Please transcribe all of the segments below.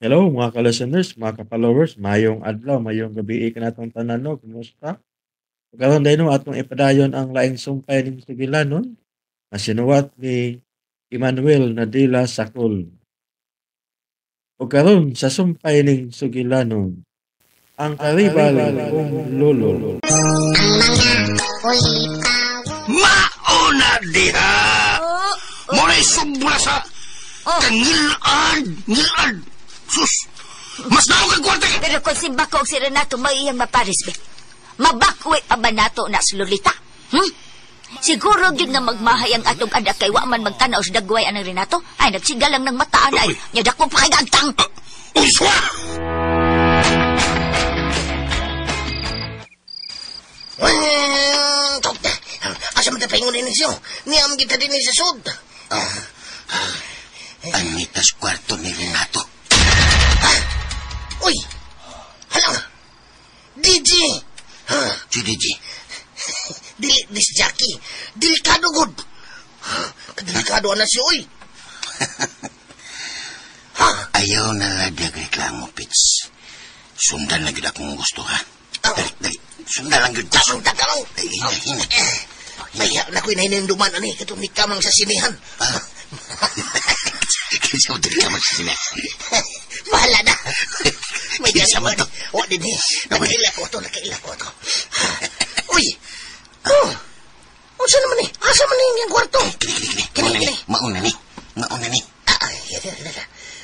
Hello mga ka-listeners, mga ka-followers, mayong adlaw, mayong gabi kanatong tanan no, kumusta? Karon dayno atong ipadayon ang laing sumpay ning sugilanon nga sinuwat ni Emmanuel Nadila Sakol. Ug karon sa sumpay ning sugilanon, ang karibal kong lolo. Mauna diha! Muna'y sobra sa kangilan! Ngilan! Sus! Mas naong kag kwarta! Pero kung si Bako o si Renato may iyang maparis, be. Mabakwe pa ba nato na si Lolita? Hmm? Siguro gyud nga magmahay ang atong anak kay wa man magtanaw sa dagway anang Renato. Ay, nagsiga lang ng mataan ay. Nya dako pa kay gagtang. Unswa! Asa man tayo paingon din siyo? Niyam kita din sa sud. Anitas kwarto ni Renato. Uy! Hala! DJ! Si DJ. Dili, this Jackie. Delikado, good. Delikado na siya, uy. Ha? Ayaw na lang reklamo, Pits. Sundan lang yun akong gusto, ha? Dali, dali. Sundan lang yun. Sundan ka lang. Ay, hina, hina. May nakoy na hinanduman, ani. Katong ni kamang sa sinihan. Kinsa mo dili kamang sa sinihan? Bahala na. May Kinsa man to? Wa din eh. Nakaila ko to, nakaila ko to. Uy! Oh! Unsa naman eh? Asa man eh yung kwarto? Kini, kini, kini. Kini, kini. Mauna ni. Mauna ni. Ay,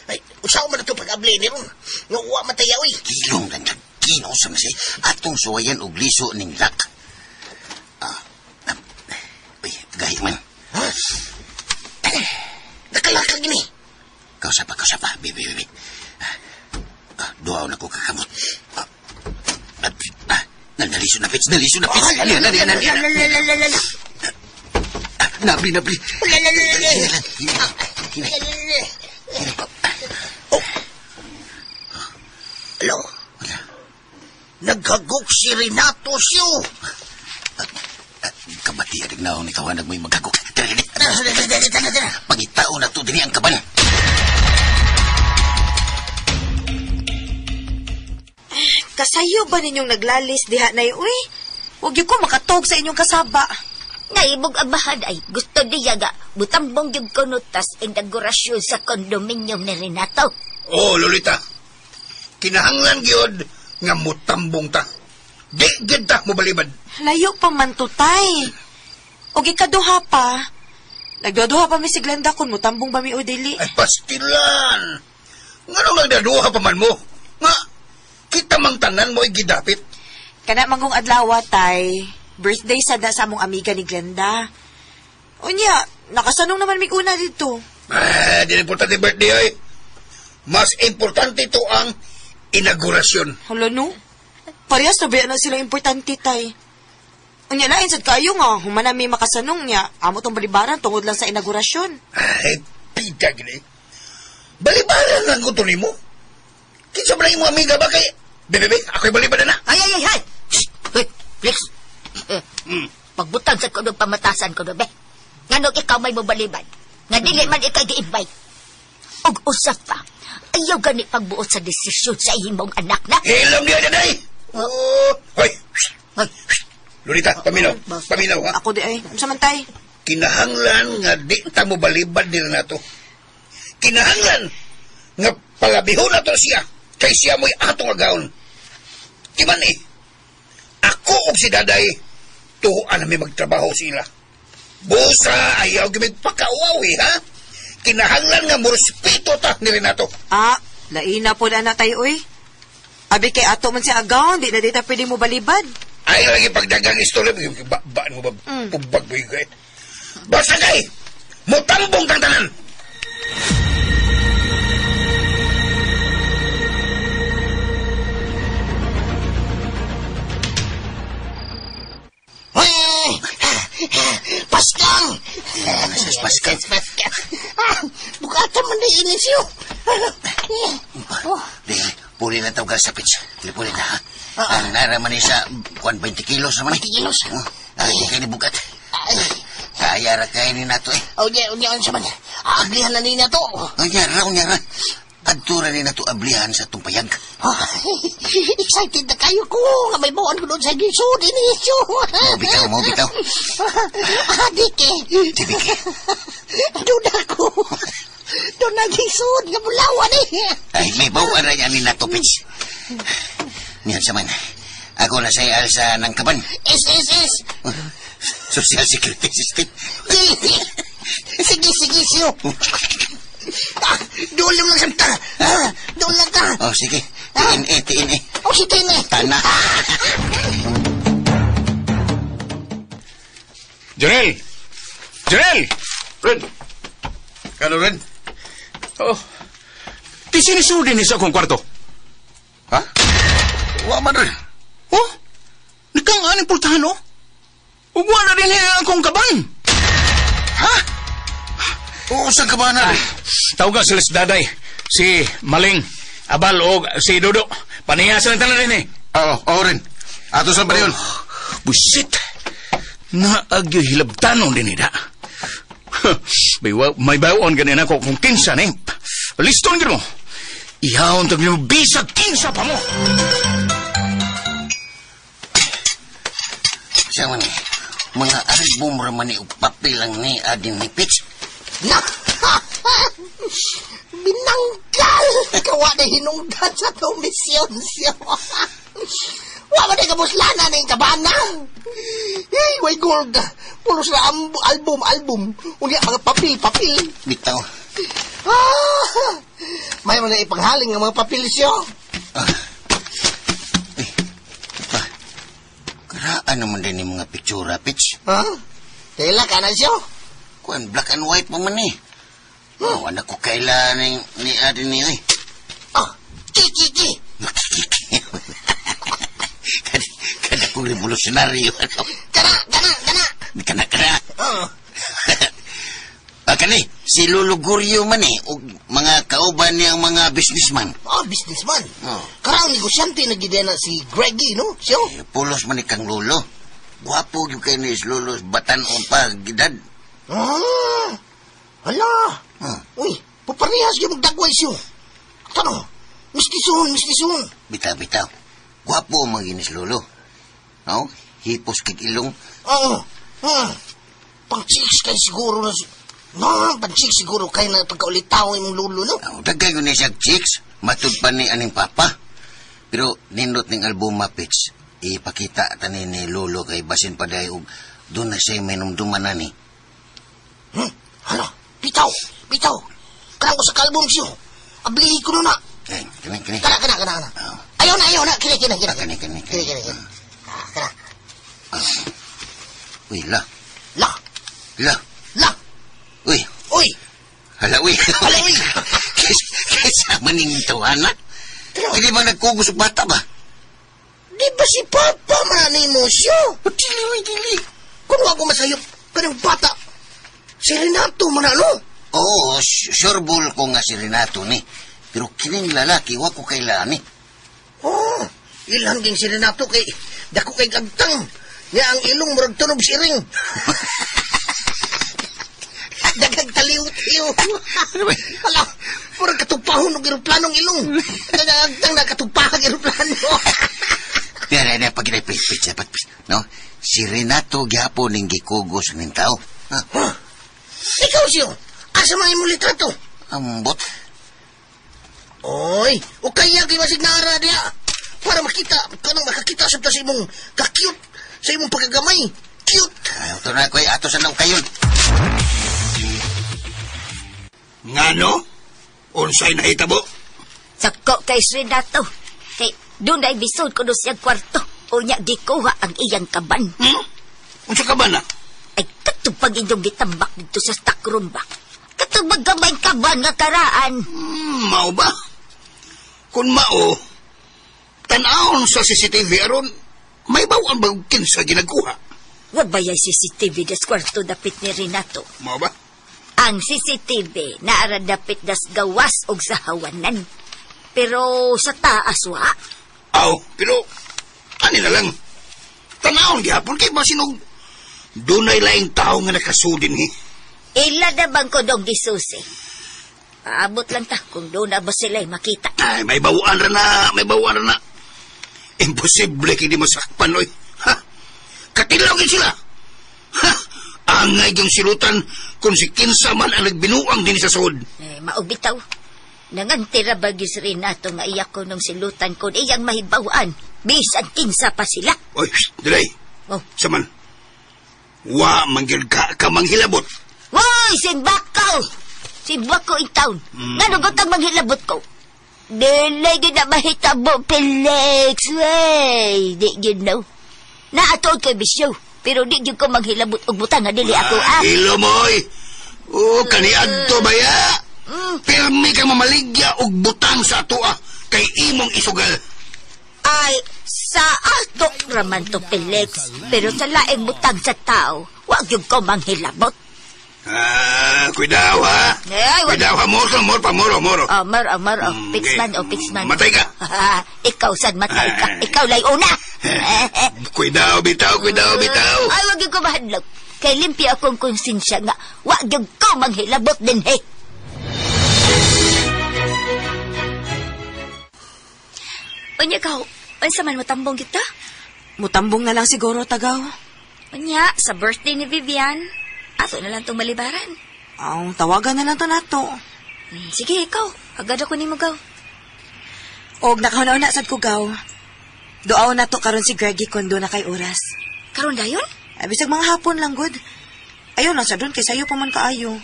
ay, usaw man ito pag-abli ni ron. Nga uwa mataya, uy. Kilong lang kag kino sa masi. Atong suwayan og liso ning lak. Uy, gahit man. Ha? Nakalakag ni. Kausa pa, kausa pa. Bibi, bibi. Duaw na ko kakamot. Naliso na, Pits. Naliso na, Pits. Nali, nali, nali. Nabli, nabli. Hina, hina. Hina. Oh. Hello? Naghagok si Renato siyo. Kabati, arig na ni kawanag mo'y maghagok. Tara, tara, tara. Pangitao na to dinhi ang kaban. Kasayo ba ninyong naglalis diha nay uy? Huwag yun ko makatog sa inyong kasaba. Naibog abahan ay gusto diya ga butambong yung kunutas inaugurasyon sa kondominium ni Renato. Oh, Lolita. Kinahanglan gyud nga mutambong ta. Di gyud ta mobalibad. Layo pa man to, tay. Og ikaduha pa. Nagduha pa mi si Glenda kung mutambong ba mi o dili. Ay, pastilan. Nganong nagdaduha pa man mo? Nga, kita mang tanan mo ay gidapit. Kana manggong adlaw, tay. Birthday sad na sa among amiga ni Glenda. Unya, nakasanong naman mig una dito. Ah, di importante birthday ay. Mas importante ito ang inaugurasyon. Hala no. Parehas na ba na sila importante, tay? Unya lain sad kayo nga, humana mi makasanong niya. Amo tong balibaran tungod lang sa inaugurasyon. Ay, pita gini. Balibaran lang ko to nimo. Kinsa ba lang imong amiga ba kay... Bebe, bebe, ako'y balibaran na. Ay, ay, ay, ay! Shh! Uy, Felix! Pagbutang sa kunog pamatasan ko, be. Nganong ikaw may mobalibad. Nga dili man ikaw gi-invite. Og usap pa, ayaw gani pagbuot sa desisyon sa imong anak na. Hilom niya, daday! Oh! Hoy! Ay, Lolita, paminaw. Paminaw, ha? Ako di ay. Unsa man tay? Kinahanglan nga di ta mo balibad ni Renato. Kinahanglan nga palabihon na to siya kay siya mo'y atong agawon. Di man eh, ako og si Daday, tuhuan na may magtrabaho sila. Busa, ayaw gimig pakauaw eh, ha? Kinahanglan nga mo respeto ta ni Renato. Ah, laina po na na tayo, uy. Abi kay ato man siya agaw, di na di ta pwede mo balibad. Ay, lagi pagdagang istorya, ba, ba, mo ba, pubag mo yung kay. Basta kay, mutambong kang tanan! Paskang! Paskang. Paskang. Bukatan man na inisyo. Di, puli na tawag sa pits. Di, puli na, ha? Nara man sa kuan 20 kilos naman. 20 kilos? Ay, kaya ni bukat. Kaya ra kaya ni nato eh. Unya, unya, unsa man. Aglihan na ni nato. Unya ra, unya ra. Adto ra ni nato ablihan sa atong payag. Excited na kayo ko nga may bawaan ko doon sa gisod ini siyo. Mao bitaw, mao bitaw. Adik eh. Tibik. Doon ako. Doon na gisod nga bulawan eh. Ay, may bawaan ra niya ni nato, Pits. Niyan sa man. Ako na sa alsa ng kaban. S, S, S. Social Security System. Sige, sige, siyo. Ah, doon lang lang samta. Ah, doon lang ka. Oh, sige. TNA, TNA. Oh, si Tine. Tana. Jonel! Jonel! Ren! Kano, Ren? Oh. Di sinisudi ni sa akong kwarto. Ha? Wa man, Ren. Oh? Nikang aning pultahan, oh? Ug wala din niya akong kaban. Ha? Oo, saan ka ba na, Ren? Tawga sila si Daday, si Maling, Abal o si Dodo. Paniya sila tanan din eh. Oo, oo, Ren. Ato sa ba yun? Busit! Naagyo hilabtanon din ida. May bawon ganin ako kung kinsa ni. Liston gid mo. Ihawon tag nimo bisag kinsa pa mo. Siya man eh. Mga album ra man ni og papel lang ni adin ni Pitch. Na! Binangkal! Kawa na hinungdan sa komisyon siya. Wa man na kabuslana na yung kabana. Hey, way gold. Pulos na album, album. Unya, mga papel, papel. Bitaw. Ah, may mga ipanghaling ng mga papel siya. Ah. Eh, pa. Karaan naman din yung mga pictura, Pitch. Ha? Tela ka na siya. Kuan, black and white pa man eh. Oh, anak ko kailan ni adin ni eh. Ah, ki, ki, ki. Kada kong revolusyonaryo. Kana, kana, kana. Kana, kana. Ah. Ah, kani, si Lolo Guryo man eh, og mga kauban niyang mga businessman. Ah, businessman. Oh. Karaang negosyante na gid na si Greggy, no? Siya. Eh, pulos man ni kang Lolo. Gwapo gyud kay ni Lolo batan-on pa gidad. Ah, hala. Oh, Uy, paparehas gyud magdagway siya. Tanong, mistison, mistison. bitaw bitaw. Gwapo man gyud ni si Lolo. No? Hipos kig ilong. Oo. Pang-chicks kay siguro na... No, pang-chicks siguro kay na pagkaulitaw imong lolo, no? Oh, daghay gyud ni siya chicks, matud pa ni aning papa. Pero nindot ning album Mapits, ipakita tani ni Lolo kay basin pa dahi og doon na siya may numduman na ni. Hala, bitaw, bitaw. Kanang ko sa kalbum siyo. Ablihi ko na. Eh, kini kini. Kana, kana, kana, kana. Oh. Ayaw na, ayaw na. Kini, kini, kini. Ah, kini, kini, Kini, kini, kini. Ah, kana. Uy, la. La, La. la. Uy, Uy, hala, uy. Hala, uy. Kaysa maning tawana. Tara. Hindi ba nagkugos og bata ba? Di ba si Papa man mo siyo? Dili, uy, dili. Kung ako masayop, kanang bata. Si Renato man ano? Oo, sure ball ko nga si Renato ni. Pero kining lalaki, wa ko kailan ni. Oh, ilan ging si Renato kay dako kay gagtang. Nga ang ilong murag tunog siring. Daghang taliw-tiw. Hala, murag katupahon og eroplanong ilong. Daghang na katupahang eroplano. Pero na pag page, dapat, no? Si Renato gyapon ning gikugos ning tao. Ha? Huh? Ikaw siyo, asa man imong litrato? Ambot. Oy, o kaya kay masignara diya. Para makita, kanang makakita sa sa imong ka-cute, sa imong pagkagamay. Cute. Ay, ito na koy, ato sa kayon. Ngano? Unsay nahitabo? Sako kay Renato. Kay doon ay bisod ko doon siyang kwarto. Unya gikuha ang iyang kaban. Unsa ka ba na? Ay katupag inyong gitambak dito sa stockroom ba? Katupag gamay kaban nga karaan. Mao ba? Kung mao, tan-awon sa CCTV aron, may bawaan ba kinsa ginagkuha? Wa ba yung CCTV das kwarto dapit ni Renato? Mao ba? Ang CCTV naara dapit das gawas og sa hawanan. Pero sa taas wa. Aw, pero ani na lang. Tan-awon gihapon kay basinog dunay laing tao nga nakasudin ni. Ila na bang kodong gisusi? Paabot lang ta kung doon na ba sila makita. Ay, may bawaan ra na, may bawaan ra na. Imposible kay di masakpan, oy. Ha? Katilaw gid sila. Ha? Angay yung silutan kung si kinsa man ang nagbinuang din sa sud. Eh, maubitaw. Nangantira ba si Renato nga iyak ko nung silutan ko iyang mahibawaan. Bisan kinsa pa sila. Oy, dili. Oh. Saman. Wa manggil ka manghilabot. Woy, simbakaw! Simbako in town. Ngano gutang manghilabot ko? Dili gyud na mahitabo, Felix. Wey, di gyud no. Naatuod kay bisyo, pero di gyud ko manghilabot og butang nga dili ako ah. Ilo moy. Oh, kaniadto ba ya? Pirmi ka mamaligya og butang sa atoa kay imong isugal. Ay, sa ato raman to, Felix. Pero sa laing butang sa tao, wa gyud ko manghilabot. Ah, cuidado ha. Ay, cuidado ha, moro, moro. Oh, moro. Fix man, oh, fix man. Matay ka. Ikaw, sad, matay ka. Ikaw, lay una. Cuidado, bitaw, cuidado, bitaw. Ay, wag yung kumahadlok. Kay limpyo akong konsensya nga, wag yung ko manghilabot din, hey. Unya, ikaw, unsa man mutambong kita? Mutambong na lang siguro, tagaw. Unya, sa birthday ni Vivian, ato na lang itong malibaran. Aw, tawagan na lang to nato. Sige, ikaw. Agad ako ni mo, gaw. Og nakahuna-una sad ko, gaw. Duaw na to karon si Greggy kung doon na kay oras. Karon dayon? Ay, bisag mga hapon lang, good. Ayaw lang sa doon, kay sayo pa man kaayo.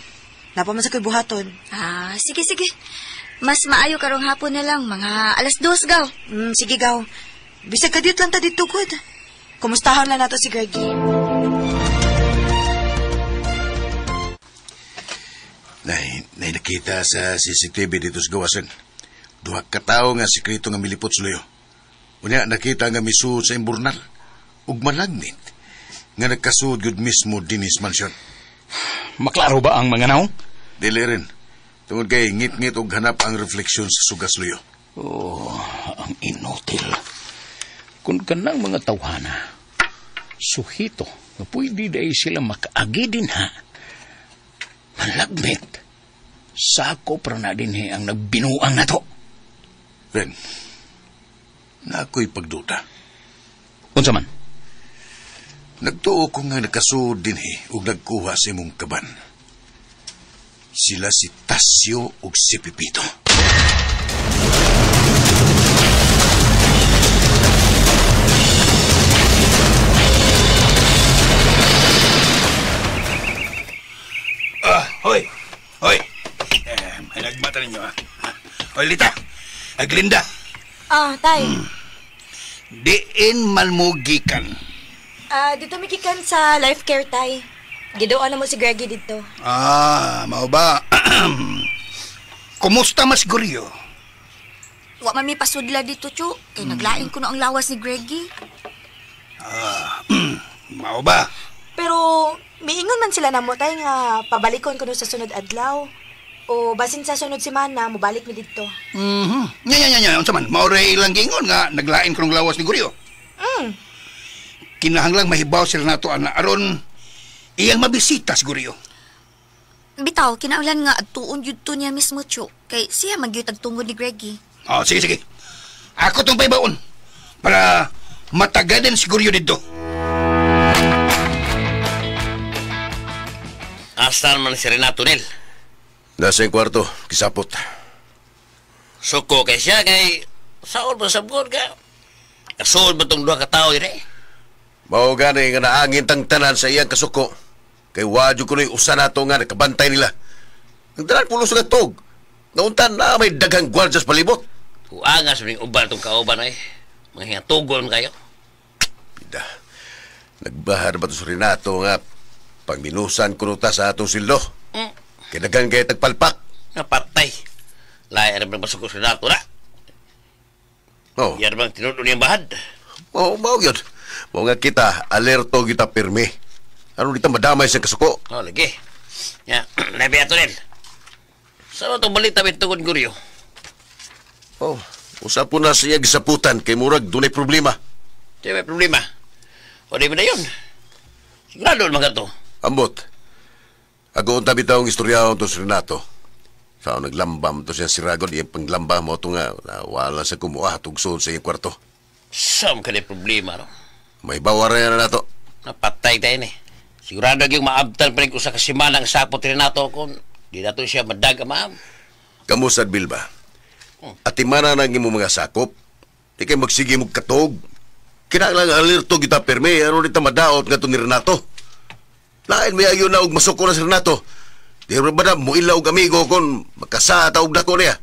Napa man sa ko'y buhaton. Ah, sige, sige. Mas maayo karong hapon na lang, mga 2:00, gaw. Sige, gaw. Bisag kadiyot lang ta dito, good. Kumustahan lang nato si Greggy. Nay nakita sa CCTV dito sa gawasan. Duha ka tawo nga sekreto nga milipot sa luyo. Unya nakita nga misuod sa imburnal ug malagnit nga nagkasuod gud mismo dinis mansion. Maklaro ba ang mga naong? Dili rin. Tungod kay ngit-ngit og hanap ang refleksyon sa sugas luyo. Oh, ang inutil. Kung kanang mga tawhana, suhito, nga pwede dahil sila makaagi din ha. Malagmit. Sako pra na din he ang nagbinuang na to. Ren, na ako'y pagduda. Unsa man? Nagtuo ko nga nakasuod din he ug nagkuha sa imong kaban. Sila si Tasyo ug si Pipito. Hoy, hoy. May nagmata ninyo, ha? Hoy, Lita. Aglinda. Ah, tay. Diin man mo gikan. Dito mi gikan sa life care, tay. Giduan na mo si Greggy dito. Ah, mao ba? Kumusta mas Guryo? Wa man mi pasudla dito, Chu. Kay naglain ko na ang lawas ni Greggy. Ah, mao ba? Pero miingon man sila namo tay nga pabalikon kuno sa sunod adlaw. O basin sa sunod semana mobalik mi didto. Mhm. Nya. Unsa man? Mao ra ilang giingon nga naglain kunong lawas ni Guryo. Kinahanglang mahibaw sila nato ana aron iyang mabisita si Guryo. Bitaw kinahanglan nga adtuon jud to niya mismo, Chu. Kay siya man gyud tagtungod ni Greggy. Oh, sige sige. Ako tong paibaon para matagadan si Guryo didto. Asa man si Renato Nel? Nasa yung kwarto, kisapot. Suko kay siya kay saol ba sabgon ka? Kasuod ba itong duha ka tao dire? Mao gani nga naangin tang tanan sa iyang kasuko. Kay wadyo ko na'y usa nato nga nakabantay nila. Ang tanan pulos nga tog. Nauntan na may daghang gwardiya sa palibot. Huangas ning uban tong kauban ay. Mga hingatugon kayo. Pida. Nagbahar ba to sa Renato nga pagminusan kuno ta sa atong sildo. Kay daghan kay tagpalpak. Napatay. Lahi ra bang masuko sa Renato na. Oh. Yan bang tinuod niyang bahad? Oo, mao gyud. Mao nga kita alerto kita pirmi. Aron dita madamay sa kasuko. Oh, lagi. Ya, labi ato rin. Saan itong balita may tungod Guryo? Oh, usap po na siya gisaputan kay murag dunay problema. Di may problema. O di ba na yun? Sigurado naman ka to. Ambot. Agoon tabi taong istoryahon to si Renato. Sa naglambam to siya si Ragon, iyang panglamba mo ito nga, wala sa kumuha, tugsod sa iyang kwarto. Saan ka na problema, no? May bawara yan na nato. Napatay tayo ni. Sigurado yung maabtan pa rin usa ka semana ang sapot ni Renato kung di nato siya madaga, ma'am. Kamusad, Bilba? At imana na ang imong mga sakop, di kay magsige mo katog. Kinahanglan alerto kita perme, ano nita madaot nga to ni Renato. Lain may ayon na og masuko na si Renato. Di ba na muila og amigo kon makasata og dako niya.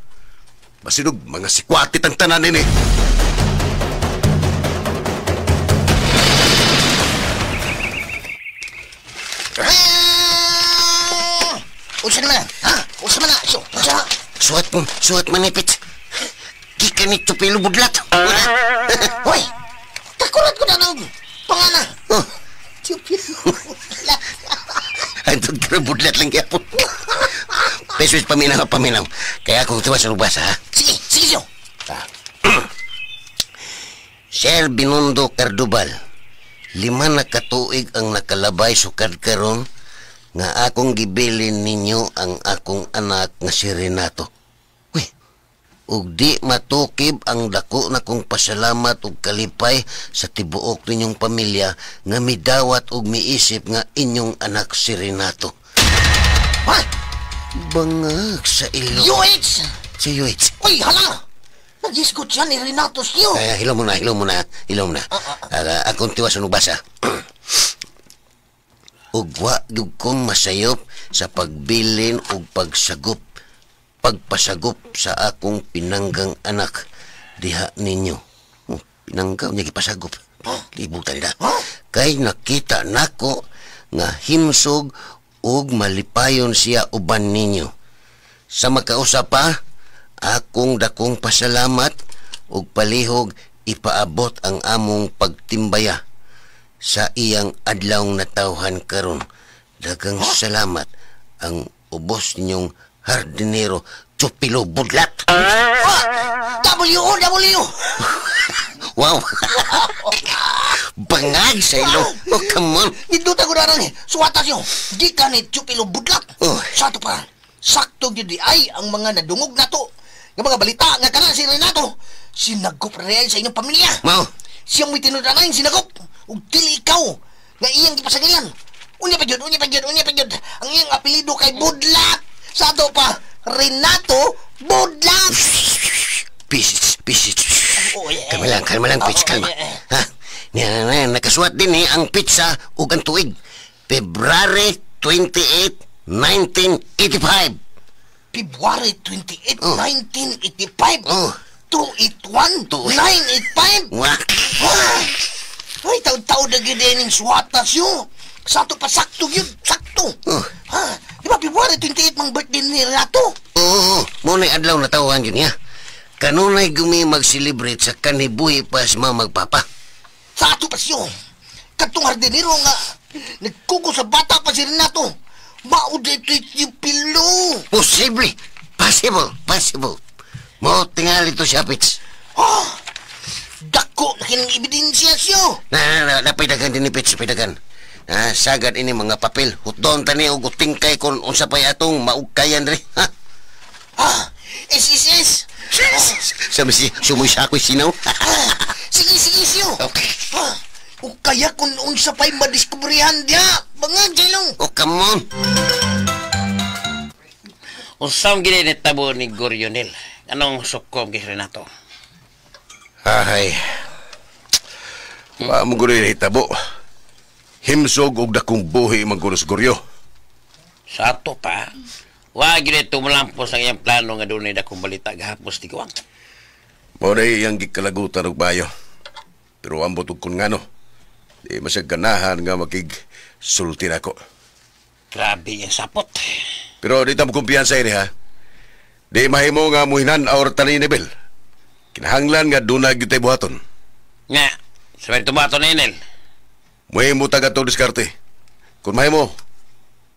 Basinog mga sikwatit ang tanan nini. Unsa naman? Ha? Unsa man na? So, unsa? Suwat mo, suwat manipit. Kika ni Tupilo Budlat. Hoy! Kakurat ko na ng pangana. Oh. Tupilo Budlat. Antod ka budlat lang kaya po. Pesos paminaw, paminaw. Kaya akong tuwa sa lubasa, ha? Sige, sige siyo. Sir Binundo Cardubal, 5 na katuig ang nakalabay sukad karon nga akong gibilin ninyo ang akong anak nga si Renato. Uy, ug di matukib ang dako na kong pasalamat ug kalipay sa tibuok ninyong pamilya nga midawat ug miisip nga inyong anak si Renato. Ha? Bangag sa ilo. UH! Si UH. Uy, hala! Nag-iskot siya ni Renato siyo. Ay, hilo mo na, hilo mo na, hilo mo na. Akong tiwas ang basa. Ugwa gyud kong masayop sa pagbilin ug pagsagop, pagpasagop sa akong pinanggang anak diha ninyo. Oh, pinanggang niya gipasagop. Libutan nila. Kay nakita nako nga himsog ug malipayon siya uban ninyo. Sa makausap pa, akong dakong pasalamat ug palihog ipaabot ang among pagtimbaya sa iyang adlaw natawhan karon. Daghang salamat ang ubos ninyong hardinero Chupilo Budlat. W-O-W! Wow! Bangag sa ilo. Oh, come on. Ninduta ko na rin. Suwata siyo. Di ka ni Chupilo Budlat. Oh. Sa ato pa, sakto gyud di ay ang mga nadungog na to. Nga mga balita nga kana si Renato. Sinagop real sa inyong pamilya. Mao. Siya mo'y tinudanay sinagop. Ug dili ikaw nga iyang gipasagilan. Unya pa gyud, unya pa gyud, unya pa gyud. Ang iyang apelyido kay Budlat. Sa ato pa, Renato Budlat. Peace, peace. Oh, yeah. Kalma lang, Pitch, kalma. Ha? Nakasuwat din eh ang pizza ug ang tuig. February 28, 1985. February 28, Oh. 1985. Oh. 281, 985. Wah. Ay, taon-taon na gyud ning suwatas yun. Sa ato pa, sakto yun, sakto. Oh. Ha? Di ba, February 28 mang birthday ni Renato? Oo, mo na'y adlaw na tawahan yun niya. Kanunay gumi mag-celebrate sa kanibuhi pa sa mga magpapa. Sa ato pa siyo. Katong hardinero nga, nagkugo sa bata pa si Renato. Mauday ito'y yung pilo. Posible. Possible. Possible. Mo tingali to siya, Pits. Ah! Dako na kining ebidensya siyo. Na, napidagan din ni Pits, napidagan. Ah, sagad ini mga papel. Hutdon tani og tingkay kon unsa pay atong maugkayan diri. Ha? Ah! SSS! Sabi si sumoy sa ako'y sinaw. Sige, sige, siyo. Okay. Ah, o kaya kung unsa pa'y madiskubrihan diha. Bangag, Jailong. Oh, come on. Usam gini ni tabo ni Gorionel. Anong sukom kay Renato? Ay. Wa mo guro hitabo. Himsog og dakong buhi man guro sa Goryo. Sa ato pa, wa gini tumulampos ang iyang plano nga dunay dakong balita gahapos ti kuwang. Mao na iyang gikalagutan og bayo. Pero ambot og kun ngano. Di masag ganahan nga makigsulti nako. Grabe yung sapot. Pero di ta mo kumpiyansa ini ha. Di mahimo nga muhinan or tani ni Bel. Kinahanglan nga dunay gyud tay buhaton. Nga, sabay tumato na inel. Muhimo ta gadto diskarte. Kung mahimo,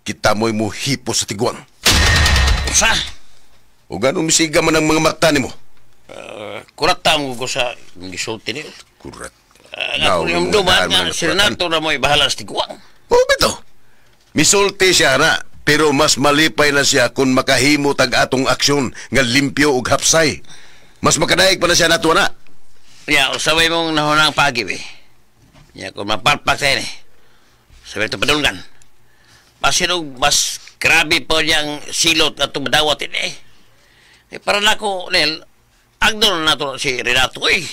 kita mo'y muhipo sa tiguang. Usa? O ganong misiga man ang mga mata nimo. Kurat ta mo ko sa gisulti niyo. Kurat. Nga kung yung duman nga, si Renato na mo'y bahala sa tiguang. O, bito. Misulti siya na. Pero mas malipay na siya kung makahimo tag atong aksyon nga limpyo ug hapsay. Mas makadaig pa na siya nato na. Ya, usaway mong nahunang pagi, be. Ya, kung mapalpak tayo ni. Sabi ito padulgan. Pasinog, mas grabe po niyang silot na tumadawat ini. Eh, para na ko, Nel, agdon na to si Renato, eh.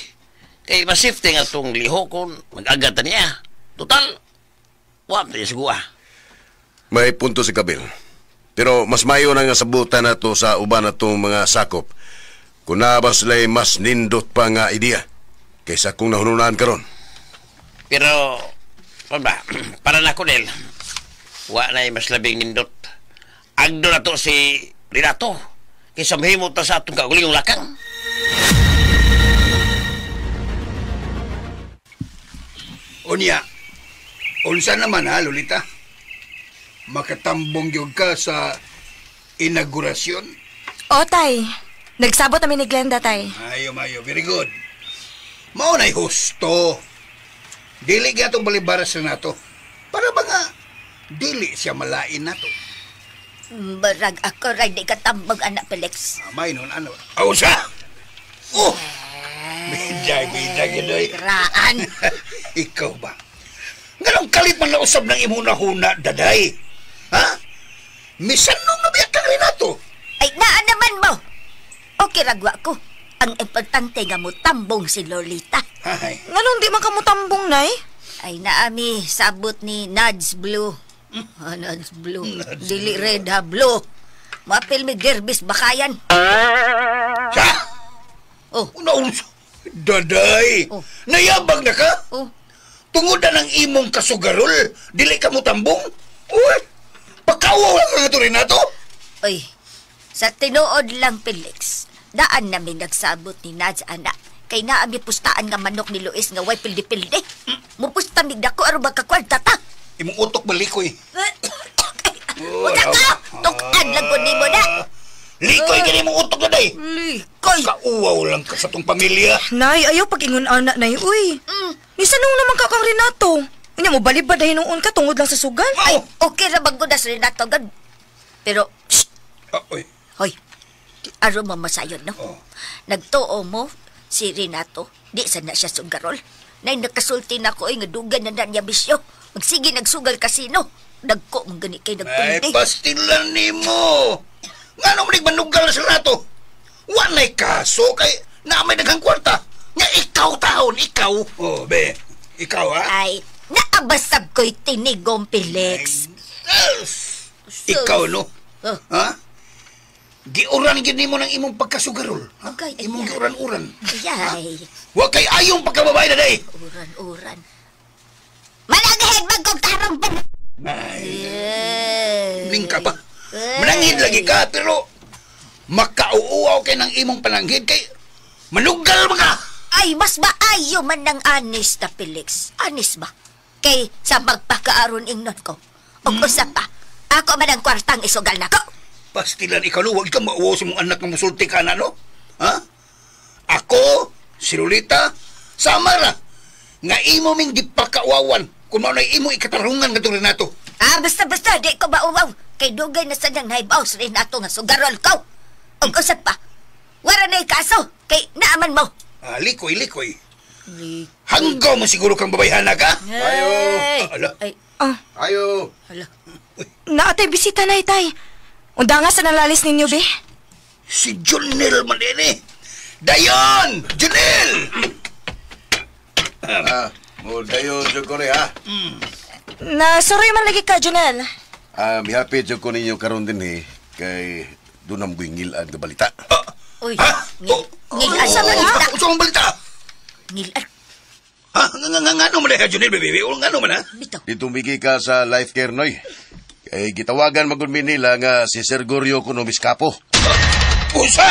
Kay masifting atong liho kung mag-agad na niya. Total, wap na niya sigua. May punto si Kabil. Pero mas mayo na nga sabutan na to sa uban na itong mga sakop. Kung nabas sila'y mas nindot pa nga ideya kaysa kung nahununan karon. Pero, pa ba, para na ko, Nel, wa na'y mas labing nindot. Agdo na to si Renato. Kaysa mahimot na sa atong kagulingong lakang. Unya, unsa naman ha, Lolita? Makatambong gyud ka sa inaugurasyon? O, tay. Nagsabot namin ni Glenda, tay. Ayo, mayo. Very good. Mao na'y husto. Dili gyatong balibara sa nato. Para ba nga, dili siya malain nato. Barag ako ray di katambog, anak Felix. Amay nun, ano? Aw, siya! Oh! Biday, biday, gidoy. Graan. Ikaw ba? Nganong kalit man na usab ng imong nahuna, daday? Ha? Misan nung nabiyak kang Renato? Ay, naa naman mo. Okay, ragwa ko. Ang importante nga mo tambong si Lolita. Ay. Nganong di man ka mo tambong, Nay? Ay, naami, sabot ni Nads Blue. Ah, Nads Blue. Nads Dili red ha, blue. Mapil mi gerbis bakayan. Siya? Oh. Una, daday! Oh. Nayabag na ka? Oh. Tungod na ng imong kasugarol, dili ka mo tambong? Uy! Pagkawaw lang nga ito, Renato! Uy, sa tinuod lang, Felix, daan namin nagsabot ni Nads, anak. Kay naami pustaan nga manok ni Luis nga way pildi-pildi. Mupusta mig dako aron magkakwarta ta. Imong utok balikoy. Utak ka! Tukad lang ko nimo na. Likoy ka imong utok na day. Likoy! Kauwaw lang ka sa tong pamilya. Nay, ayaw pag-ingon anak, Nay. Uy, nisanong naman ka kang Renato. Unya mo balibad na hinuon ka tungod lang sa sugal. Ay, okay ra bang na si Renato gad. Pero, shh! Oy. Hoy, aron mo masayon, no? Oh. Nagtuo mo si Renato, di sa na siya sugarol. Nay, nakasulti na ko, ay, nga dugan na na niya bisyo. Magsige nagsugal kasino. Dagko mong gani kay Ay, nagpildi. pastilan nimo. Ngano man manugal sa Renato? Walay kaso kay na may daghang kwarta. Nga ikaw taon, ikaw. Oh, be. Ikaw ha? Ay, naabasab ko'y tinigong, Felix. Ikaw no? Oh. Ha? Giuran gid nimo ng imong pagkasugarol. Ha? Okay, ay, Imong giuran-uran. Ay, Wa kay ayong pagkababae na day. uran-uran. Mananghid man kong tarong Ay, ning ka pa. Mananghid lagi ka pero makauuaw kay ng imong pananghid kay manugal man ka. Ay, mas maayo man ng anis na, Felix. Anis ba? Kay sa magpakaaron ingnon ko. O usa pa, ako man ang kwartang isugal na ko. Pastilan ikaw no, wag ka mauwaw sa mong anak nga musulti ka na no. Ha? Ako, si Lolita, sama ra. Nga imo ming gipakauawan kung mao na imo ikatarungan ngadto Renato. Ah, basta-basta, di ko mauwaw. Kay dugay na sa niyang naibaw sa Renato nga sugarol ko. O usa pa, wala na ikaso, kay naaman mo. Ah, likoy, likoy. Hanggaw mo siguro kang babayhana ka? Ayo. Ala. Ay, Ah, Ayo. hala. naatay bisita, Nay, tay. Unda nga sa nalalis ninyo, be. Si Junel man din eh. Dayon! Junel! Ah, mo dayon jud ko ni ha. Nasuroy man lagi ka, Junel. Ah, mihapit jud ko ninyo karon din eh kay dunam ko'y ngil-ad nga balita. Uy, Ha? ngil-an sa balita. Unsa man balita? Ngil-an. Ha? Nga nga man ha, Junel, baby? Nga no man ha? Bitaw. Dito migi ka sa life care noy. Kay gitawagan magud mi nila nga si Sir Gorio kuno miskapo. Unsa?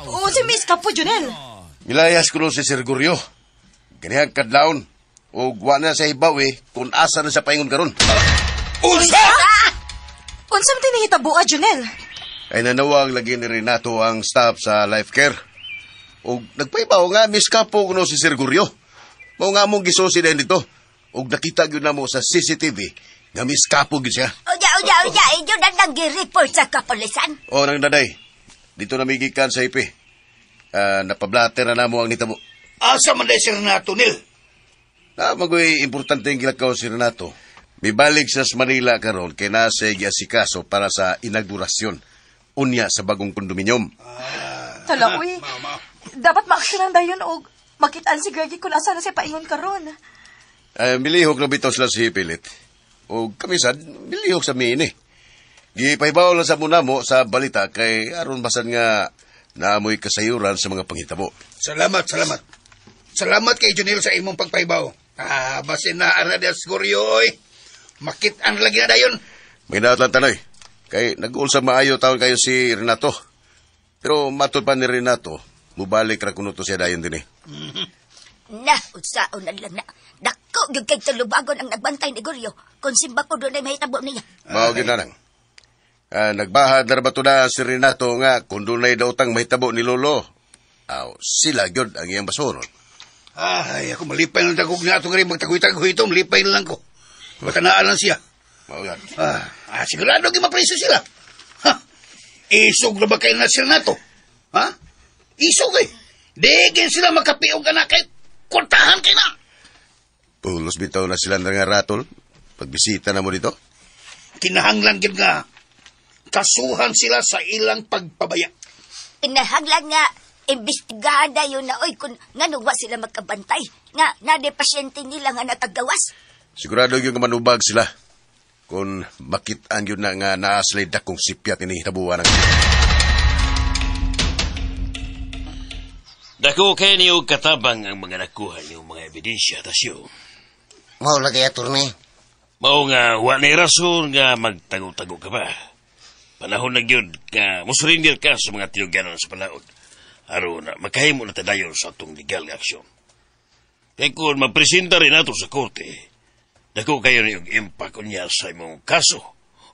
Oo, si Miss Kapo, Junel. Milayas kuno si Sir Gorio. Ganihang kadlawon. Ug wa na sa hibaw eh kung asa na siya paingon karon. Unsa? Unsa man tinahitaboa, Junel? Ay nanawag lagi ni Renato ang staff sa life care. Ug nagpaibaw nga miskapo kuno si Sir Gorio. Mao nga among gisusi dahil dito. Ug nakita gyud namo sa CCTV Nga miskapo gid siya. Unya, unya, unya, inyo na nang gi-report sa kapulisan. O, nang daday. Dito na migikan sa ipi. Napablater na namo ang nitabo. Asa man day si Renato, Nil? Na, magoy importante ang gilakaw si Renato. Mibalik siya sa Manila karon kay nasa giasikaso para sa inaugurasyon. Unya sa bagong kondominium. Tala, uy. Dapat maaksyonan dayon og makitaan si Greggy kung asa na siya paingon karon. Milihok na bitaw sila si Pilit. O kami sad, milihok sa miini. Gipahibaw lang sa muna mo sa balita kay aron basan nga naamoy kasayuran sa mga panghitabo. Salamat, salamat. Salamat kay Junil sa imong pagpahibaw. Ah, basin na aradias Goryo, oy. Makitaan lagi na dayon. May daot lang tanoy. Kay nag-uul sa maayo taon kayo si Renato. Pero matod pa ni Renato, mubalik ra kuno to siya dayon din eh. Na, unsaon na lang na. Dako, gyud kay tulubagon ang nagbantay ni Goryo. Kung simba ko doon ay mahitabo niya. Mao gyud na lang. Nagbahad na ba to na si Renato nga kung dunay daotang mahitabo ni Lolo. Aw, sila gyud ang iyang basuron. Ay, ako malipay lang dagog na ito nga rin magtagoy-tagoy ito. Malipay na lang ko. Matanaan lang siya. Mao gyud. Sigurado gyud mapriso sila. Ha? Isog na ba kayo na si Renato? Ha? Isog eh. Digin sila makapiog anak kay kwartahan kay na. Pulos bitaw na sila nga ratol. Pagbisita na mo dito. Kinahanglan gyud nga kasuhan sila sa ilang pagpabaya. Kinahanglan nga imbestigahan na yun na oy kung ngano wa sila magkabantay. Nga nade pasyente nila nga natagawas. Sigurado yung manubag sila. Kung makitaan yun na nga naa sila'y dakong sipyat ini hitabuan ng... Dako kay niyo katabang ang mga nakuha niyo mga ebidensya, Tasyo. Mao lagi, attorney. Mao nga, wa na rason nga magtago-tago ka pa. Panahon na gyud nga mosurrender ka sa mga tinuganon sa palaod. Aron na makahimo na tadayon sa atong legal nga aksyon. Kay kung mapresenta rin nato sa korte, dako kayo niyong impact unya sa imong kaso.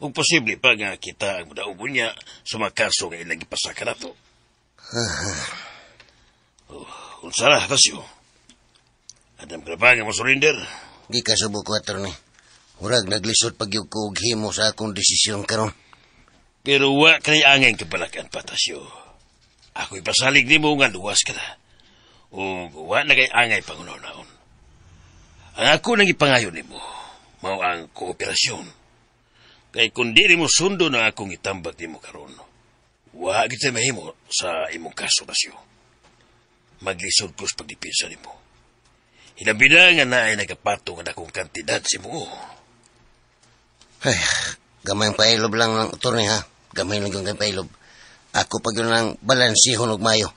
Ug posible pa nga kita ang modaog unya sa mga kaso nga ilang gipasaka nato. Unsa ra, Tasyo? Adam ka na pa nga mosurrender? Di ka subo ko, attorney. Murag naglisod pag yung ko og himo sa akong desisyon karon. Pero wa kay angay kapalakan pa, Tasyo. Ako'y pasalig nimo nga luwas ka na. O wa na kay angay pangunaon. Ang ako nang ipangayon nimo, mao ang kooperasyon. Kay kung di nimo sundo na akong itambag nimo karon, wa gid mahimo sa imong kaso, Tasyo. Maglisod ko sa pagdepensa nimo. Hilabi na nga naay nagapatong nga akong kantidad si mo. Ay, gamay ang pailob lang ng attorney, ha? Gamay lang yung pailob. Ako pag yun ang balansihon og mayo.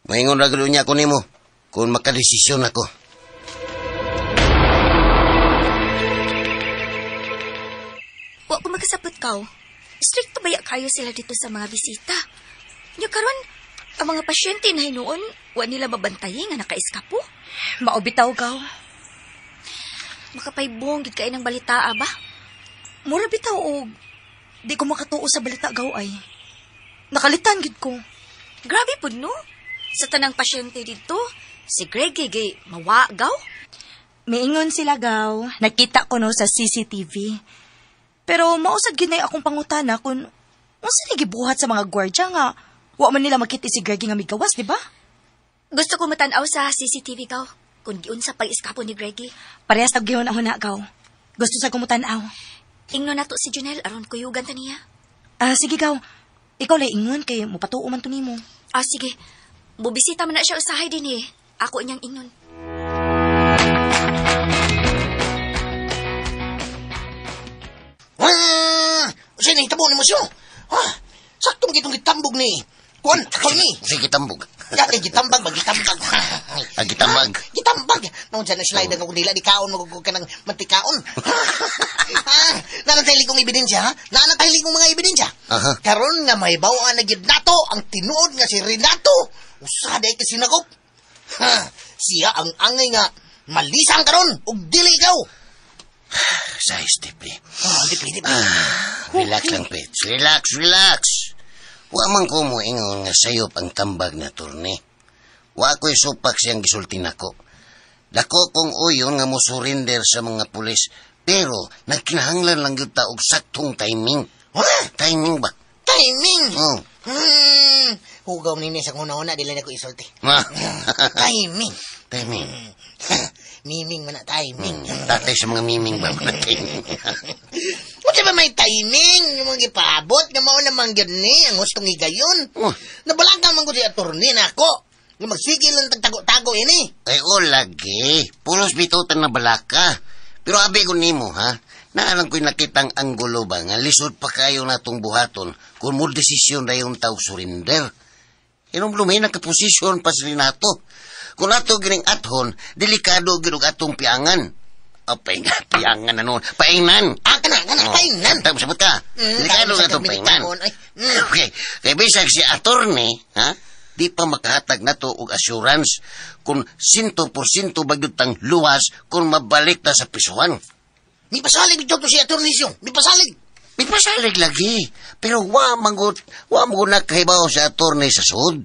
Maingon ra gud niya ako nimo kung makadesisyon ako. Wa ko magkasabot kaw. Stricto baya kayo sila dito sa mga bisita. Nya karon, ang mga pasyente na hinuon, wa nila mabantayi nga nakaiskapo. Maubitaw gaw. Makapaybong gid kay ng balita ba? Mura bitaw og di ko makatuo sa balita gaw ay. Nakalitan gid ko. Grabe pud no. Sa tanang pasyente dito, si Greggy gay mawa gaw. Miingon sila gaw, nakita ko no sa CCTV. Pero mausad gid na akong pangutana kung unsa ni gibuhat sa mga gwardiya nga wa man nila makita si Greggy nga migawas, di ba? Gusto ko matan-aw sa CCTV gaw kung giunsa pag-iskapo ni Greggy. Parehas tag gihon ako na gaw. Gusto sa kumutan-aw. Ingnon nato si Junel aron kuyugan ta niya. Sige gaw. Ikaw lay ingon kay mopatuo man to nimo. Sige. Bubisita man na siya usahay din eh. Ako inyang ingnon. Usa ni hitabo nimo siyo. Ha? Saktong gitong gitambog ni. Kuan, attorney. Sige, gitambog. Dati gitambag, magitambag. Ah, gitambag. Gitambag. Noon sa na-slide ang dila, di kaon, magugug ka ng mantikaon. Nanatili kong ebidensya, ha? Nanatili kong mga ebidensya. Aha. Karon nga may bawaan na gid nato ang tinuod nga si Renato. Usa day ka sinakop. Ha, siya ang angay nga malisang karon ug dili ikaw. Size, Tipi. Di pwede ba? Relax lang, Pets. Relax, relax. Wa man ko mo ingon nga sayop ang tambag na turni. Wa ko'y supak siyang gisulti nako. Dako kong uyon nga mo surrender sa mga pulis Pero nagkinahanglan lang gyud ta og saktong timing. Ha? Timing ba? Timing. Oh. Hugaw nini sa una-una dili na ko isulti. Ah. Timing. Timing. Miming man na timing. Tatay sa mga miming ba? Mga timing. Unsa ba may timing yung mga gipaabot nga mao naman gyud ni ang hustong higayon. Oh. Nabalaga man gud si attorney nako. Nga magsige lang tagtago-tago ini. Ay, o lagi. Pulos bitutan na balaka. Pero abi ko nimo, ha? Naalang ko'y nakitang anggulo ba nga lisod pa kayo natong buhaton kung mo desisyon na yung tao surrender. Inom lumi nakaposisyon pa si Renato. Kung ato gining athon, delikado gyud og atong piangan. O, paingan, piangan na noon. Paingnan. Ah, kana, kana, Oh, paingnan. Tapos sabot ka. Delikado Tapos nga itong sa paingnan. militahon, ay. Okay. Kay bisag si attorney, ha? Di pa makahatag nato og assurance kung 100% ba gyud tang luwas kung mabalik ta sa prisuhan. Mipasalig dito to si attorney siyong. Mipasalig. Mipasalig lagi. Pero wa mangut, wa mo na kahibaw sa attorney sa sud.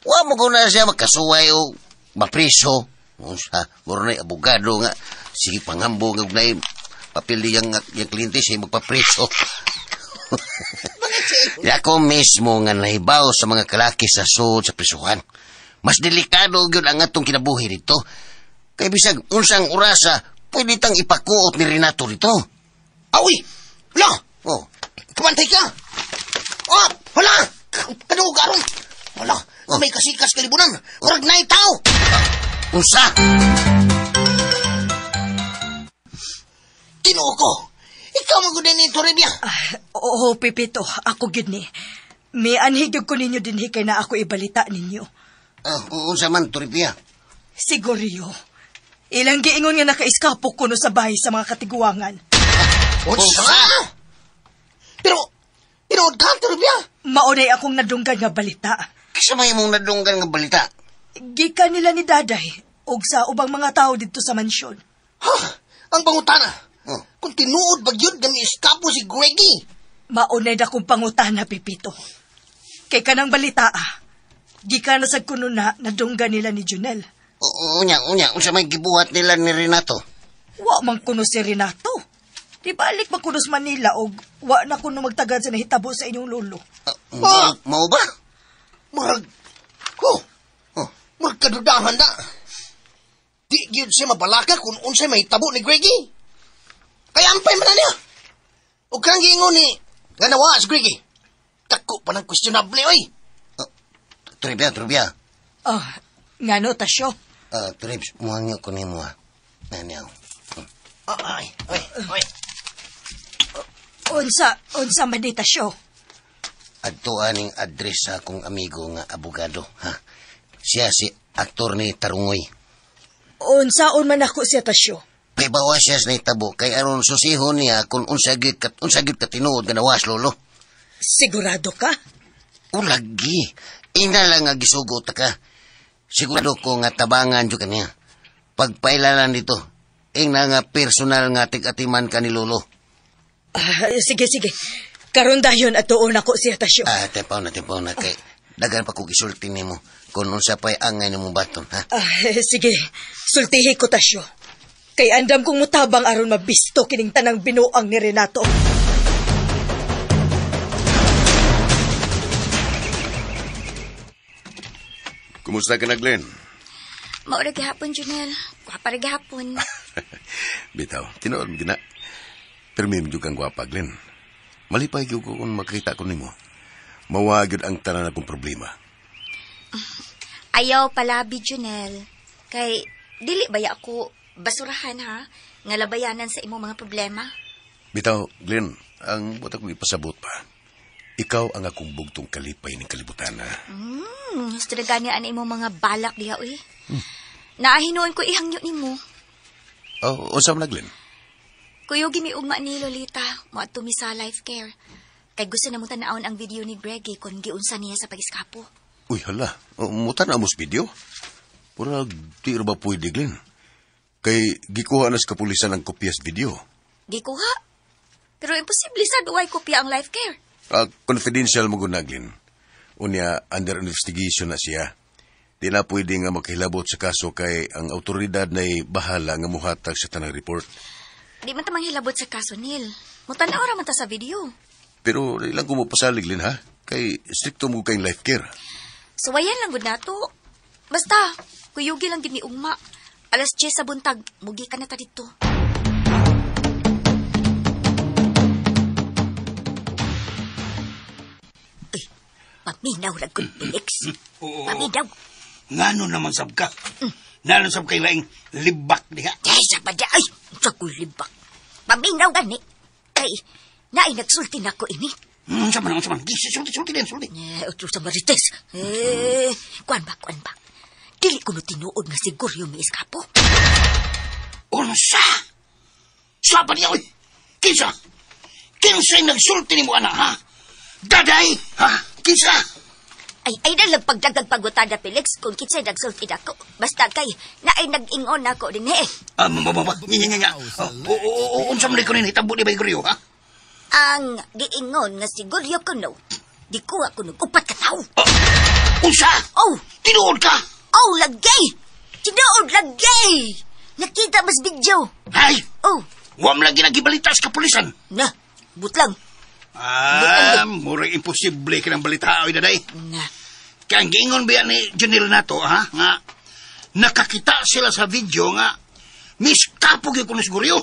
Wa mo na siya makasuway o mapriso. Unsa, muro na abogado nga. Sige, pangambo nga ug papel yang kliyente siya magpapriso. Ako mismo nga nahibaw sa mga kalaki sa sud sa prisuhan. Mas delikado gyud ang atong kinabuhi dito. Kay bisag unsang orasa, pwede tang ipakuot ni Renato dito. Awi! Hala! Oh. Kumantay ka! Oh! Hala! Kadugog aron! Hala! Oh. May kasikas kalibunan! Murag naay tao! Unsa? Tinuo ko! Ikaw man gud ni Toribia! Oo, Pipito, ako gyud ni. May anhig ko ninyo dinhi kay na ako ibalita ninyo. Unsa man, Toribia? Siguryo. Ilang giingon nga nakaiskapo kuno sa bahay sa mga katiguangan. Unsa? Pero, tinuod ka, Toribia? Maunay akong nadunggan nga balita. Kisa may mong nadunggan nga balita? Gikan nila ni Daday og sa ubang mga tao didto sa mansyon. Ha? Ang pangutana. Oh. Kung tinuod ba gyud nga miiskapo si Greggy? Maunay na kong pangutana, Pipito. Kay kanang balita, gikan na sa kuno na nadunggan nila ni Junel. Unya, unya, unsa may gibuhat nila ni Renato? Wa man kuno si Renato. Di balik man kuno sa Manila og wa na kuno magtagad sa nahitabo sa inyong lolo. Mao ba? Murag, oh, Oh. murag kadudahan na. Di gyud siya mabalaka kung unsay mahitabo ni Greggy. Kaya ampay man na niya. Ug kanang giingon ni nga nawa si Greggy. Dako pa ng questionable, oy. Toribia, Toribia. Ah, ngano tasyo? Toribs, muhangyo ko nimo ha. Naniyaw. Ah, ay, oy, oy. Unsa man ni tasyo? Adto aning address sa akong amigo nga abogado, ha? Siya si aktor ni Tarungoy. Unsaon man ako siya tasyo? Paibawa siya sa nahitabo kay aron susihon niya kung unsa gyud ka tinuod nga nawas lolo. Sigurado ka? O lagi. Ina lang nga gisugot ka. Sigurado ko nga tabangan jud kaniya. Pagpailalan dito, ing na nga personal nga tig-atiman ka ni lolo. Ah, sige, sige. Karon dayon at tuon ako siya tasyo. Ah, tempaw na kay daghan pa kog isulti nimo kung unsa pa'y angay nimo baton, ha? Ah, sige, sultihi ko tasyo. Kay andam kong mutabang aron mabisto kining tanang binuang ni Renato. Kumusta ka na, Glenn? Maura gihapon, Junel. Gwapa ra gihapon. Bitaw, tinuod mo gina. Pero may medyo kang gwapa, Glenn. Malipay gyud ko kung makita ko nimo. Mawa gyud ang tanan akong problema. Ayaw palabi, Junel. Kay dili baya ako basurahan ha, nga labayanan sa imong mga problema. Bitaw, Glenn, ang buta kong ipasabot pa. Ikaw ang akong bugtong kalipay ng kalibutan, ha? Gusto na gani ang imong mga balak diha, uy. Naahinuon ko ihangyo nimo. Oh, unsa man na, Glenn? Kuyog mi ugma ni Lolita, moadto mi sa life care. Kay gusto na mo tan-awon ang video ni Greggy kung giunsa niya sa pag-eskapo. Uy, hala. Muta na mo sa video? Pura, di ra ba pwede, Glenn? Kay gikuha na sa kapulisan ang kopya sa video. Gikuha. Pero imposible sa duway kopya ang life care. Confidential mo gud na, Glenn. Unya, under investigation na siya. Di na pwede nga makahilabot sa kaso kay ang autoridad na'y bahala nga muhatag sa tanang report. Di man ta manghilabot sa kaso, Neil. Mutanaw ra man ta sa video. Pero ilang ko mo pasalig, Lin, ha? Kay stricto mo kayong life care. Suwayan lang gud nato. Basta, kuyugi lang gid ni ugma. 10:00 sa buntag, mugi ka na ta dito. Ay, paminaw lang gud, Felix. Oo. Paminaw. Ngano naman sab ka? Nanon sab kay laing libak diha. Ay, sa ba ay, sa ko'y libak. Paminaw gani. Ay, naay nagsulti na ko ini. Sa man, sa man. Sulti, sulti din, sulti. Eh, utro sa Marites. Eh, kuan ba, kuan ba. Dili ko no tinuod nga siguro yung miiskapo. Unsa? Sa pa niya, oy. Kinsa? Kinsa yung nagsulti ni mo, anak, ha? Daday, ha? Kinsa? Ay, ay na lang pagdagag pagutada, Felix, kung kinsay nagsulti na ko. Basta kay, naay nag-ingon na ko din, eh. Nya. Unsa man ko nin hitabo ni Baygoryo, ha? Ang giingon nga siguryo ko no, di kuha ko nung 4 ka tawo. Unsa? Oh! Tinuod ka? Oh, lagay! Tinuod, lagay! Nakita mas video. Ay! Oh! Huwag lagi nagibalita sa kapulisan. Na, butlang. Ah, murag imposible ka ng balita, oy, daday. Na. Kaya ang giingon ba ni Junil nato, ha? Nga, nakakita sila sa video nga, miskapog yung kuno siguryo.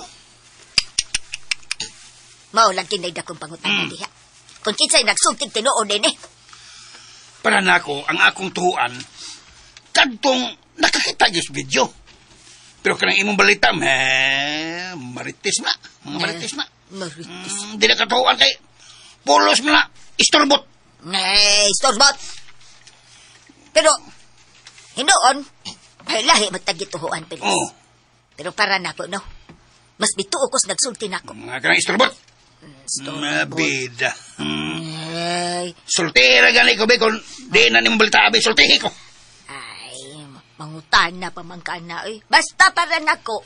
Mao lang kinay dakong pangutana diha. Kung kinsay nagsultig tinuod din eh. Para nako ang akong tuhuan, kadtong nakakita gyud sa video. Pero kanang imong balita, marites na. Mga marites na. Marites. Di na katuhuan kay pulos mo na, istorbot. Nay, istorbot. Pero, hinuon, ay lahi magtagituhuan, Felix. Oh. Pero para nako, no? Mas bituo kos nagsulti nako. Mga kanang istorbot. Istorbot. Mabida. Ay. Sultira gani ko, be, kung di na nimong balita, abi, sultihi ko. Ay, mangutan na pamangkaan na, eh. Basta para nako,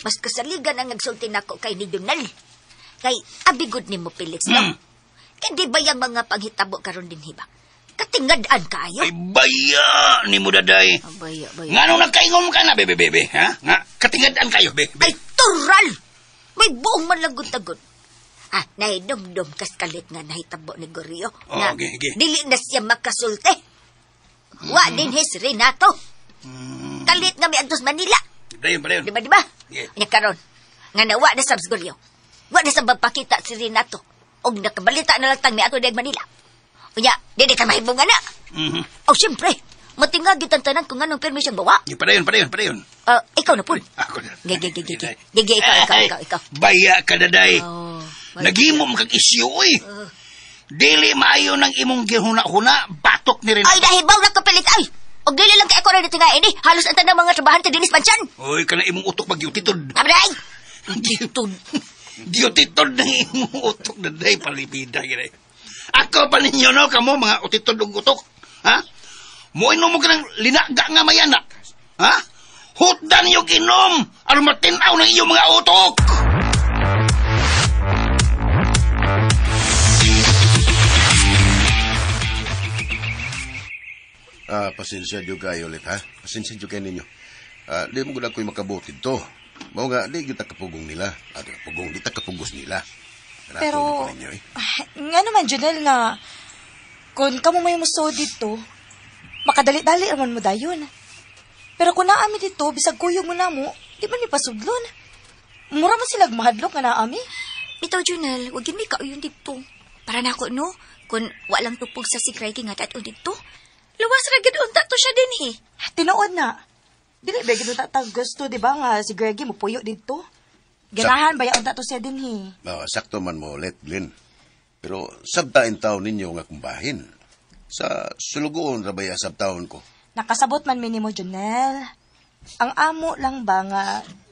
mas kasaligan ang nagsulti nako kay ni Donal. Kay abigod ni mo, Felix, no? Kaya di ba yung mga panghitabo karon din, hiba? Katingad-an kaayo. Ay, baya ni mo, daday. Ah, baya, baya. Nga nung nagkaingom ka na, bebe, bebe, ha? Nga, katingad-an kayo, be, be. Ay, tural! May buong malagot-agot. Ah, nahidumdum kas kalit nga nahitabo ni Gorio. Oh, nga, okay, okay. Dili na siya makasulte. Wa din his Renato. Kalit nga may antos Manila. Dayon, dayon. Di ba, di ba? Yeah. Nya karon, nga nawa na sa Gorio. Wa na sa magpakita si Renato. Og nakabalita na lang tang miadto deg Manila. Unya, dili ka mahibong na. Mm-hmm. Oh, siyempre, matingag gyud ang tanan kung anong permis ang bawa. Padayon, padayon, padayon. Ikaw na pul. Ako na. Gigi, gigi, gigi. Gigi, ikaw, ikaw, ikaw, ikaw. Baya ka, daday. Oh, Naghimo mo kag isyu, oy. Dili maayo ng imong gihuna-huna, batok ni Renato. Ay, nahibaw na kapilit, ay! Og dili lang kay ako rin tingain, eh. Halos ang tanang mga trabahante dinis pansyan. Oy, kana imong utok magyutitod. Abray! Gitod. Gyutitod ng imong utok, daday, palipida, gini. Ako pa ninyo, no, kamo, mga utitod og utok. Ha? Moinom mo ka ng linaga nga mayana. Ha? Hutdan yung inom, aron matinaw ng iyong mga utok. Pasensya dyo kayo ulit, ha? Pasensya dyo kayo ninyo. Di mo gud ako'y makabuti to. Mao nga, di gyud ta kapugong nila. Di kapugong, di ta kapugos nila. Pero, ko ninyo, eh. nga naman, Junel, nga, kung kamo may muso dito, makadali-dali naman mo dayon. Pero kung naami dito, bisag kuyog mo na mo, di man ni pasudlon. Mura man silag mahadlok nga naami. Bitaw, Junel, wag yun may kauyon dito. Para nako, no? Kung walang tupog sa si Craigie nga taton dito, luwas ra gid unta to siya din, eh. Tinuod na. Dili ba gid unta ta gusto, di ba nga si Greggy mopuyo dito? Ganahan ba ya unta to siya din, he? Sakto man mo ulit, Glenn. Pero sabtain taon ninyo nga kumbahin. Sa sulugoon ra ba ya sabtaon ko? Nakasabot man minimo, Junel. Ang amo lang ba nga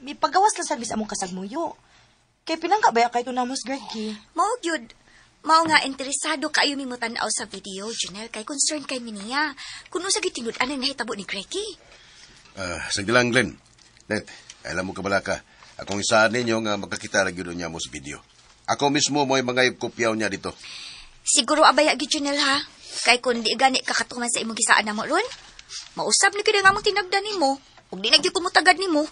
may pagawas lang sa among kasagmuyo. Kay pinangka ba ya kay tunamos, Greggy? Mao gyud. Mao nga interesado kaayo mi motan-aw sa video, Junel, kay concern kay mi niya. Kun unsa gyud tinud-an ang nahitabo ni Greggy. Sige lang, Glenn. Net, alam mo ka bala ka. Akong isaan ninyo nga magkakita ra gyud niya mo sa video. Ako mismo mo'y mga kopyaw niya dito. Siguro abaya gyud, Junel, ha? Kay kun di gani kakatuman sa imong gisaan namo ron, mausab ni gyud ang among tinagdan nimo. Ug di na gyud kumutagad nimo.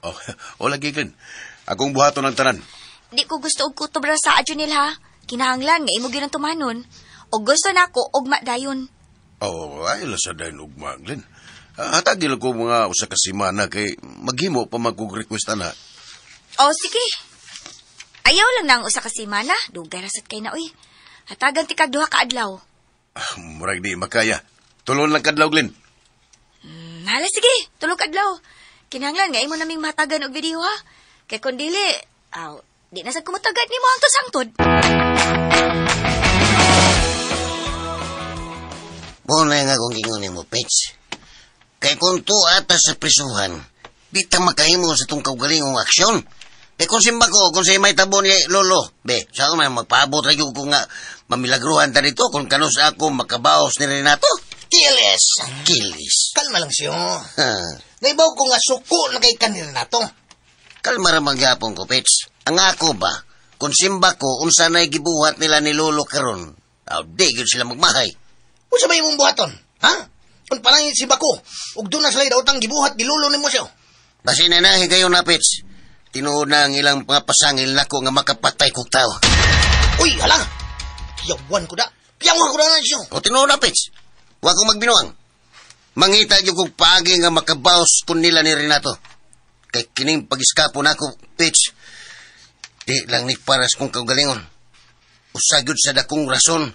Oh, o lagi, Glenn. Akong buhaton ang tanan. Di ko gusto og kutob ra sa Junel ha. Kinahanglan nga imo gyud ang tumanon. Og gusto nako ugma dayon. Oh, ay la sa dayon ugma, Glenn. Hatagi lang ko mga usa ka semana kay maghimo pa man kog request ana. Oh, sige. Ayaw lang nang usa ka semana, dugay ra sad kay na oy. Hatagan ti kag duha ka adlaw. Murag di makaya. Tulon lang kadlaw, Glenn. Hala sige, tulog adlaw. Kinahanglan nga imo naming matagan og video ha. Kay kun dili, aw, di na sad kumutagad nimo ang hangtod. Muna nga kung gingon nimo, Pets. Kay kung tuwa ta sa prisuhan, di ta makahimo sa itong kaugalingong aksyon. Kay kung simba ko, kung sa may tabo ni Lolo, be, saan man magpaabot ra gyud ko nga mamilagruhan ta dito kung kanus ako makabaos ni Renato. Kilis! Kilis. Kalma lang siyo. Ha. Naibaw ko nga suko na kay kanil na to. Kalma ra magyapon ko, Pets. Ang ako ba, kung simba ko, unsa na'y gibuhat nila ni Lolo karon, aw, di gyud sila magmahay. Unsa ba imong buhaton? Ha? Kung parang si Bako, ug doon na sila daotang gibuhat ni Lolo nimo siyo. Basin na nahi kayo na, Pets. Tinuod na ang ilang mga pasangil nako nga makapatay kog tao. Uy, hala! Yawan ko da. Yawan ko da na siyo. O tinuod na, Pets. Wa ko magbinuang. Mangita gyud kog paagi nga makabaos kun nila ni Renato. Kay kining pag-iskapo nako, Pets, di lang ni paras kong kaugalingon. Usa gyud sa dakong rason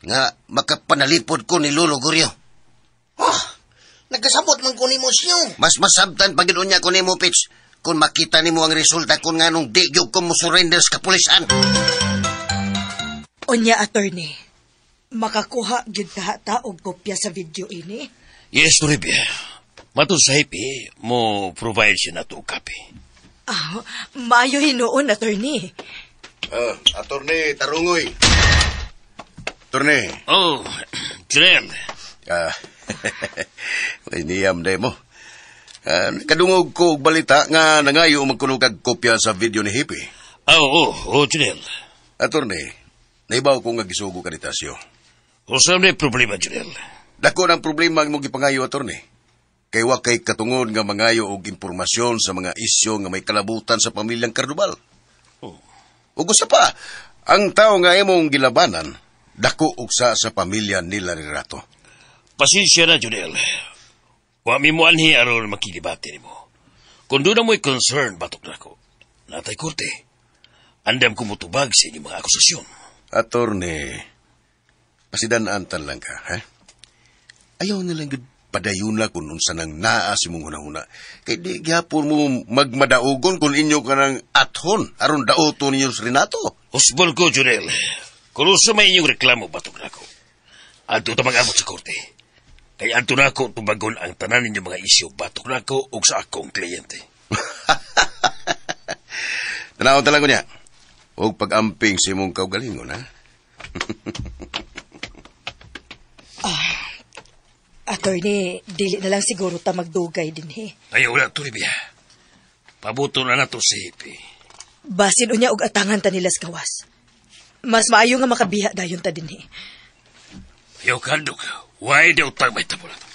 nga makapanalipod ko ni Lolo Gorio. Oh, nagkasabot man ko nimo siyo. Mas masabtan pag unya ko nimo, Pets, kung makita nimo ang resulta kung nganong di gyud ko mo-surrender sa kapulisan. Unya, attorney, makakuha gyud ka ta og kopya sa video ini. Yes, Toribia. Matod sa hipi, mo provide siya na to copy. Ah, maayo hinuon, attorney. Attorney Tarungoy. Attorney. Oh, Junel. Niyam day mo. Kadungog ko og balita nga nangayo magkuno kag kopya sa video ni Hippie. Oh, Junel. Attorney, naibaw ko nga gisugo ka ni Tasyo. Usa may problema, Junel. Dako ng problema ang imong gipangayo, attorney. Kay wa kay katungod nga mangayo og impormasyon sa mga isyu nga may kalabutan sa pamilyang Cardubal. Oh. Ug usa pa, ang tawo nga imong gilabanan, dako uksa sa pamilya nila ni Rato. Pasensya na, Junel. Wa mi mo anhi aron makidibate nimo. Kung doon na mo'y concern, batok na ko. Natay korte. Andam ko mutubag sa inyong mga akusasyon. Attorney, pasidanantan lang ka, ha? Ayaw na lang gud padayon na kung unsa nang naa si mong hunahuna. Kay di gyapon mo magmadaugon kung inyo ka ng athon aron dauto ninyo si Renato. Husbol ko, Junel. Kung unsa may inyong reklamo, batok na ko. Adto ta mag-abot sa korte. Kay adto na ako tubagon ang tanan ninyong mga isyu, batok na ako og sa akong kliyente. Tanaw talaga niya. Og pag-amping sa imong kaugalingon, ha? Attorney, dili na lang siguro ta magdugay din he. Ayaw na, Toribia. Pabuto na nato si Hippie. Basin unya og atangan ta nila sa gawas. Mas maayo nga makabiha dayon ta din he. Ayaw kandok. Why daw tag may tabo na to?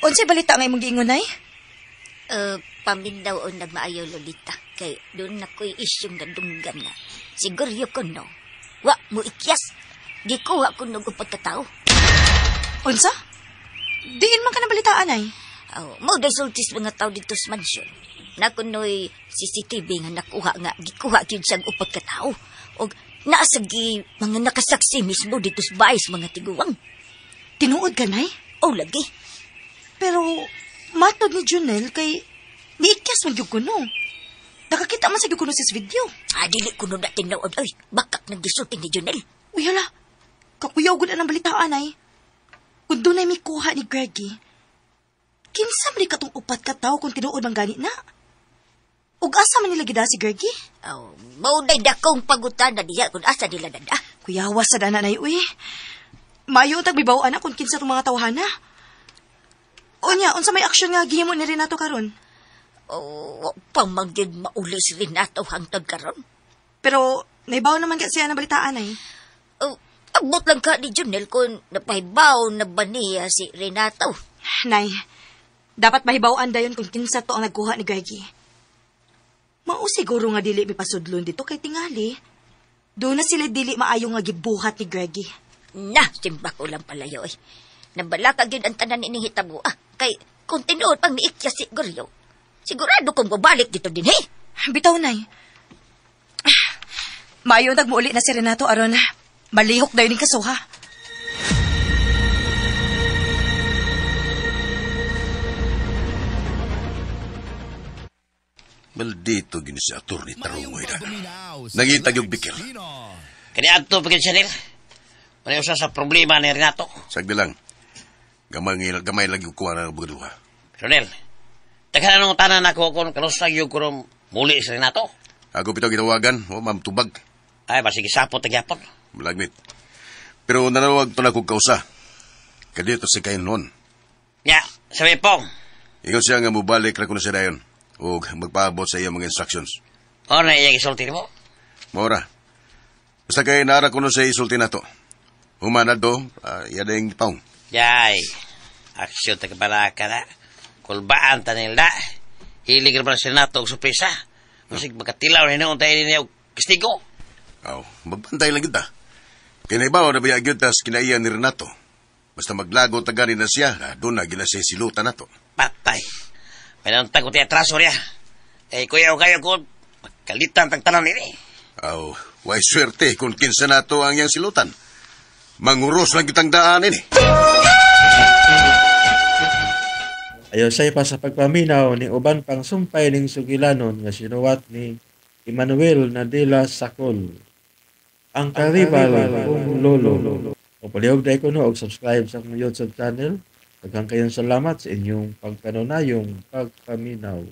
Unsay balita nga imong giingon ay? Pamindaw o nagmaayo, Lolita. Kay doon na ko'y isyong nadunggan nga. Siguro ko no. Wa mo ikyas. Gikuha ko nog pagkatao. Unsa? Diin man ka na balitaan ay. Oh, mo resultis mga tao dito sa mansyon. Nakunoy CCTV nga nakuha nga gikuha gyud siyang upat ka tao. Og naasagi mga nakasaksi mismo dito sa bahay sa mga tiguang. Tinuod ka, nay? Oh, lagi. Pero matod ni Junel kay niikyas man gyud kuno. Nakakita man sa gyud kuno sa video. Ah, dili kuno na tinuod oy. Bakak naggisulti ni Junel. Uy, hala. Kakuyaw gud ang balitaan ay. Kung doon ay mikuha ni Greggy, kinsa man ni katong upat ka tawo kung tinuod man gani na? Ug asa man nila gida si Greggy? Oh, mao day dakong pagutana diya kung asa nila dada. Kuyawa sa dana nay uy. Maayo tag bibaw ana kung kinsa tong mga tawhana. Unya, unsa may aksyon nga gihimo ni Renato karon? Oh, pamagyud mauli si Renato hangtod karon. Pero naibaw naman ka siya na balitaan ay. Oh, Abot lang ka ni Junel kung napahibaw na ba niya si Renato. Nay, dapat mahibaw-an dayon kung kinsa to ang nagkuha ni Greggy. Mao siguro nga dili mi pasudlon dito kay tingali. Doon na sila dili maayo nga gibuhat ni Greggy. Na, simba ko lang palayo eh. Nabalaka gyud ang tanan ini hitabo ah. Kay kung tinuod pang niikya si Goryo, sigurado kong babalik dito din eh. Bitaw, Nay. Maayo nagmuuli na si Renato aron malihok dayon ning kasuha. Maldito gini si Atty. Tarungoy na. Nangita yung bikir. Kani adto pa siya nil. Ano usa sa problema ni Renato. Sagdi lang. Gamay lagi kuha na ng duha. Pero Nel, daghan anong tanan ako kung kanusang yung kurong muli si Renato. Ako pitaw gitawagan, o ma'am tubag. Ay, basig isapot na gyapon. Malagmit. Pero nanawag to na kong kausa. Kadito si kayo noon. Ya, sabi pong. Ikaw siya nga mubalik ra kuno siya dayon. O magpaabot sa iyang mga instructions. O na iyang isulti mo. Maura. Basta kay naara kuno sa isulti na to. Humana do, iya ding paong. Yay, aksyon ta kabalaka na. Kulbaan ta nila. Hilig ra ba si Renato og surpresa. Masig makatilaw ni noon tayo niya og kastigo. Aw, magbantay lang kita. Kaya naibaw na ba gyud tas kinaiya ni Renato. Basta maglago tagani na siya, doon na gina siya silutan na to. Patay. May nang ko ti atraso niya. Eh, kuya o kayo ko, magkalitan tang tanan nini. Aw, way swerte kung kinsa na to ang iyang silutan. Manguros lang kitang daan ini. Ayon say pa sa pagpaminaw ni uban pang sumpay ning sugilanon nga sinuwat ni Emmanuel Nadila Sakol. Ang karibal kong lolo. O palihog dahil ko no, og subscribe sa akong YouTube channel. Daghang kayong salamat sa inyong pagpanunayong pagpaminaw.